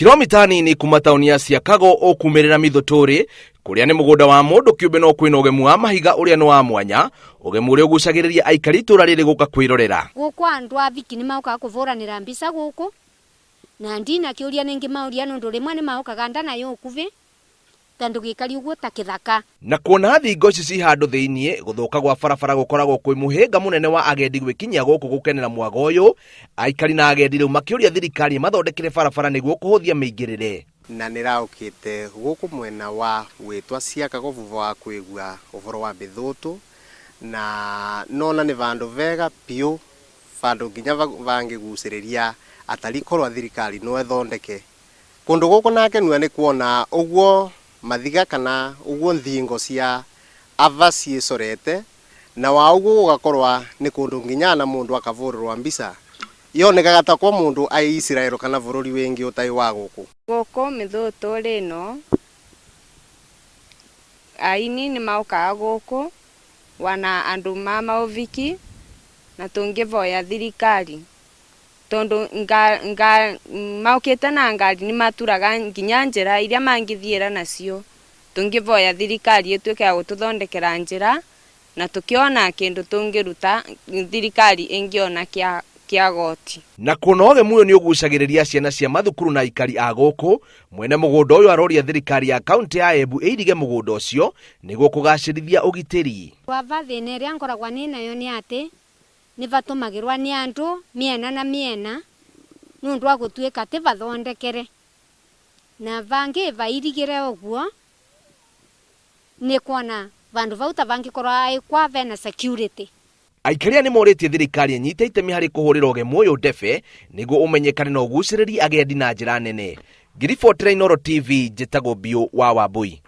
Kilomita nini kuma tauni ya Siakago ũkumĩrĩra Mithũtũrĩ kũrĩa nĩ mũgũnda wa mũndũ kĩũmbe no kwĩna ũgemu wa mahiga ũrĩa nĩ wa mwanya, ũgemu ũrĩa ũgucagĩrĩria aikari itũra rĩrĩ gũka kwĩrorera. Gũkũ andũ a Viki nĩ maũkaga kũvũranĩra mbica gũkũ, na ndina kĩũria nĩngĩmaũria nũndũ rĩmwe nĩ maũkaga ndana ya ũkuvĩ ta ndũgĩkari ũguo ta kĩthaka. Na kuona thingo ici ci handũ thĩiniĩ, gũthũka gwa barabara gũkoragwo kwĩ mũhĩnga mũnene wa agendi gwĩkinyia gũkũ gũkenera mwago ũyũ, aikari na agendi rĩu makĩũria thirikari ĩmathondekere barabara nĩguo kũhũthia mĩingĩrĩre. Na nĩraũkĩte gũkũ mwena wa gwĩtwa Siakago vuvha wa kwĩgua ũhoro wa mĩthũtũ, na nona nĩ vandũ vega piũ, vandũ nginya vangĩgucĩrĩria atari korwa thirikari no ĩthondeke Kũndũ gũkũ nakenua nĩ kuona ũguo mathiga kana ũguo nthingo cia ava ciĩcorete, na wa ũguo gũgakorwa nĩ kũndũ nginya na mũndũ akavũrĩrwa mbica. Yonekaga ta kwa mũndũ aĩ Isiraelo kana vũrũri wĩngĩ ũtaĩ wa gũkũ. Gũkũ mĩthũtũrĩ ĩno, aini nĩ maũkaga gũkũ, wana andũ ma maũviki, na tũngĩvoya thirikari Tondũ maũkĩte na ngari nĩ maturaga nginya njĩra iria mangĩthiĩra nacio. Tũngĩvoya thirikari ĩtuĩke ya gũtũthondekera njĩra na tũkĩona kĩndũ tũngĩruta thirikari ĩngĩona kĩa goti. Na kuona ũgemu ũyũ nĩ ũgucagĩrĩria ciana cia mathukuru na aikari a gũkũ, mwene mũgũnda ũyũ aroria thirikari ya kauntĩ ya Embu ĩirige mũgũnda ũcio nĩguo kũgacĩrithia ũgitĩri. Baba thĩna ĩrĩa ngoragwa nĩnayo nĩ atĩ Nĩ vatũmagĩrwa nĩ andũ mĩena na mĩena nũndũ wa gũtuĩka tĩ vathondekere, na vangĩ vairigĩre ũguo nĩ kwona vandũ vau ta vangĩkorwo aĩ kwa vena security. Aikari aya nĩmorĩtie thirikari ĩnyite itemi harĩ kũhũrĩra ũgemu ũyũ ndebe nĩguo ũmenyekane na ũgucĩrĩrie agendi na njĩra nene. Ngĩribotera Inooro TV njĩtagwo Biũ wa Wambũi.